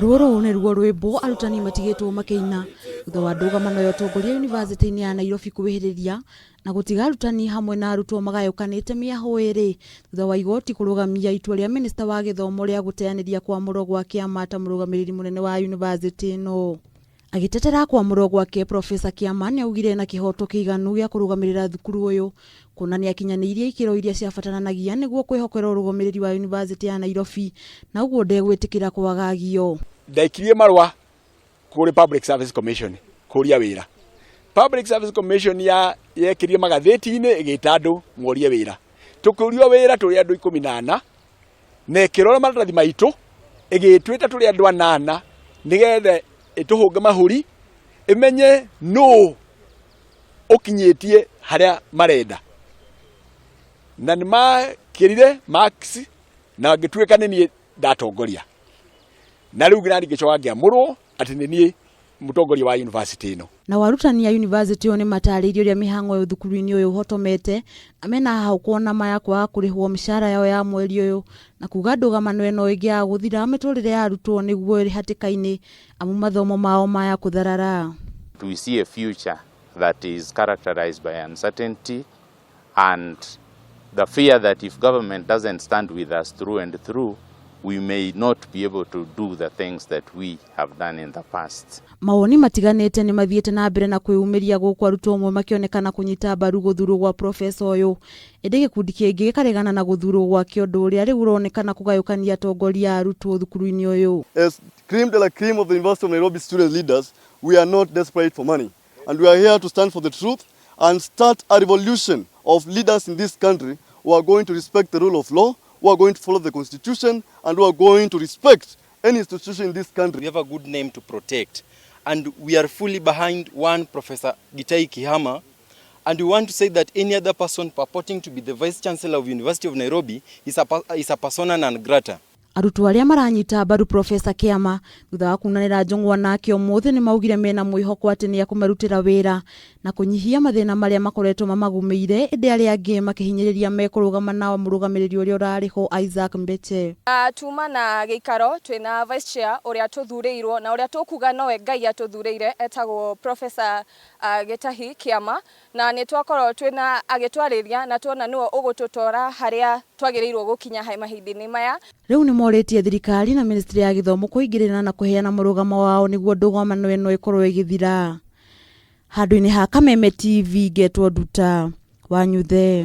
Rũrũ nĩruo rwĩmbo arutani matigĩtwo makĩina thutha wa ndũgamano ya ũtongoria yunivasĩtĩ-inĩ ya Nairobi kwĩhĩrĩria na gũtiga arutani hamwe na arutwo magayũkanĩte mĩahũ ĩrĩ thutha wa igoti kũrũgamia itua rĩa minista wa gĩthomo rĩa gũteanĩria kwamũrwo gwa Kĩama ta mũrũgamĩrĩri mũnene wa yunivasĩtĩ ĩno. Agĩtetera kwamũrwo gwake, Profesa Kĩama nĩaugire ena kĩhoto kĩiganu gĩa kũrũgamĩrĩra thukuru ũyũ kuona nĩakinyanĩirie ikĩro iria ciabataranagia nĩguo kwĩhokerwo ũrũgamĩrĩri wa yunivasĩtĩ ya Nairobi na ũguo ndegwĩtĩkĩra kwagagio. Ndaikirie marũa kũrĩ Public Service Commission kũria wĩra. Public Service Commission ya yekĩrie magathĩti-inĩ ĩgĩta andũ morie wĩra. Tũkĩũrio wĩra tũrĩ andũ 14 na ĩkĩrora maratathi maitũ ĩgĩtwĩta tũrĩ andũ anana nĩgetha ĩtũhũnge mahũri ĩmenye nũ ũkinyĩtie harĩa marenda na nĩ makĩrire marks na ngĩtuĩka nĩ niĩ ndatongoria na rĩu nani ngĩcoka ngĩamũrwo atĩ nĩ niĩ mũtongoria wa university ĩno. Nao arutani a yunivasĩtĩ ĩyo nĩmatarĩirie ũrĩa mĩhang'o ya thukuru-inĩ ũyũ ũhotomete na mena hahũ kuona maya kwaga kũrĩhwo mĩcara yao ya mweri ũyũ na kuga ndũgamano ĩno ĩngĩaga gũthira mĩtũrĩre ya arutwo nĩguo ĩrĩ hatĩka-inĩ amu mathomo mao maya kũtharara. We see a future that is characterized by uncertainty and the fear that if government doesn't stand with us through and through, we may not be able to do the things that we have done in the past. Mawoni matiganĩte nĩ mathiĩte na mbere na kwĩyumĩria gũkũ arutwo amwe makĩonekana kũnyita mbaru gũthurwo gwa profesa ũyũ ĩndĩ gĩkundi kĩngĩ gĩkaregana na gũthurwo gwake ũndũ ũrĩa rĩu ũronekana kũgayũkania atongoria a arutwo thukuru-inĩ ũyũ. As cream de la cream of the University of Nairobi student leaders, we are not desperate for money. And we are here to stand for the truth and start a revolution of leaders in this country who are going to respect the rule of law, who are going to follow the constitution, and who are going to respect any institution in this country. We have a good name to protect, and we are fully behind one Professor Gitahi Kihama, and we want to say that any other person purporting to be the Vice Chancellor of University of Nairobi is a persona non grata. Arutwo arĩa maranyita mbaru Profesa Kĩama thutha wa kunanĩra njũng'wa nake ũmũthĩ nĩ maugire mena mwĩhoko atĩ nĩ ekũmarutĩra wĩra na kũnyihia mathĩna marĩa makoretwo mamagũmĩire ĩndĩ arĩa angĩ makĩhinyĩrĩria mekũrũgama na mũrũgamĩrĩri ũrĩa ũrarĩ ho Isaac Mbeche. Tuma na gĩikaro twĩna vice chair ũrĩa tũthurĩirwo na ũrĩa tũkuga nowe Ngai atũthurĩire etagwo Professor Gitahi Kĩama na nĩ twakorwo twĩna agĩtwarĩria na tuona nĩwe ũgũtũtwara harĩa twagĩrĩirwo gũkinya he mahinda-inĩ maya. Rĩu nĩ morĩtie thirikari na ministry ya gĩthomo kũingĩrĩra na kũheana mũrũgamo wao nĩguo ndũgamano ĩno ĩkorwo ĩgĩthira. Handũ-inĩ ha Kameme TV ngetwo Nduta Wanyuthe.